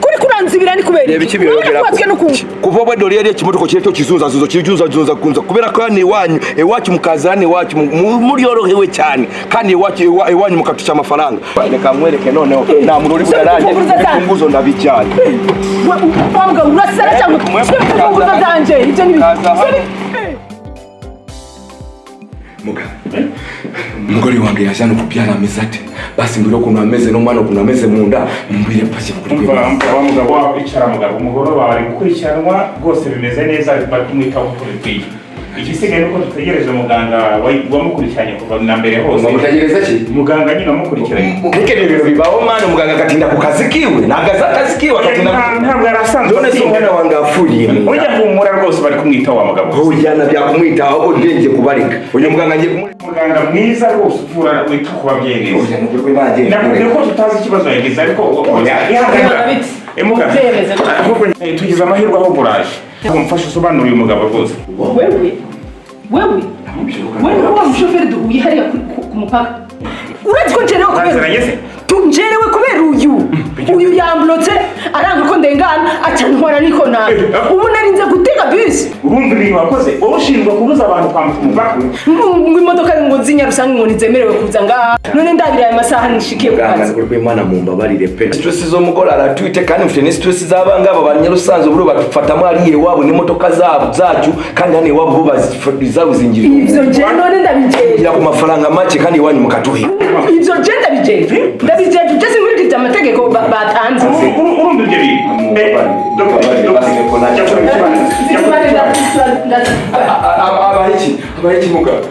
Kuri kuranzibira ni kubera Reba iki? iki biyongera. Urabona ko n'ukuntu Kuva bwe dore yari ekimotoka kireto kizunzazunza kizunzazunza kunza kubera ko hano iwanyu, iwacu mukaza hano iwacu muryorohewe cyane, kandi iwacu iwanyu mukatuca amafaranga. Reka nkwereke noneho, nta muntu uri bunarange. Imfunguzo zanjye. Imfunguzo ndabijyana. Wa mugabo, urasara cyangwa imfunguzo zanjye ibyo ni Kaza hano. Muga umugore wange yaje hano kubyara, ameze ate? Basi mbwira ukuntu ameze n'umwana ukuntu ameze mu nda, mumbwire pasi kuri. Umva, umva wa mugabo wawe, icara mugabo. Umugore wawe ari gukurikiranwa rwose, bimeze neza, bari kumwitaho uko bikwiye. Igisigaye ni uko dutegereje muganga wamukurikiranye kuva na mbere hose. Mutegereza ki? Muganga nyine wamukurikiranye. Ariko ibyo bintu bibaho mani, umuganga agatinda ku kazi kiwe? Ntabwo azi akazi kiwe, agatinda. Ntabwo yari asanzwe None se atinda. umwana wange apfuye? Ujya humura rwose, bari kumwitaho wa mugabo. Ujyana byakumwitaho, ahubwo ngiye kubarika uyu muganga, ngiye kumureka. Muganga mwiza rwose uvura, wita ku babyeyi neza. Oya, nukuri ko Imana. Nakubwiye ko tutazi ikibazo yagize, ariko Oya. ihangane. Bite? Emuga. Umubyeyi ameze gute? Ahubwo, tugize amahirwe aho buraje. Umfashe usobanurire uyu mugabo rwose. Wewe, wewe, wewe, wa mushoferi duhuye hariya ku mupaka, urazi ko ncerewe kubera Uraziranye se? Ncerewe kubera uyu yamburotse, aranga ko ndengana, aca ntwara niko nabi. Ubu narinze gutega bisi. Urumva ibintu wakoze? Wowe ushinzwe kubuza abantu kwambuka umupaka. Ngo imodoka ngo z'inyarusange ngo ntizemerewe kuza ngaha. None ndabira aya masaha nishikiye ku Muganga, kazi. nukuri ko Imana mumbabarire pe. Stress z'umugore aratwite, kandi mfite ni stress z'abangaba banyarusanze buri badufatamo hariya iwabo n'imodoka zabo zacu, kandi hano iwabo bo bazawuzingirira. Ivyo je none ndabijeje? Kugira ku mafaranga make, kandi iwanyu mukatuhiga. Ivyo je ndabijeje, ndabijeje. Je sinkurikije amategeko batanze. Urumva ibyo bintu? Dogiteri, dogiteri, jya kureba ikibanza. Jya kureba ikibanza. Abaye iki? Abaye iki, muganga?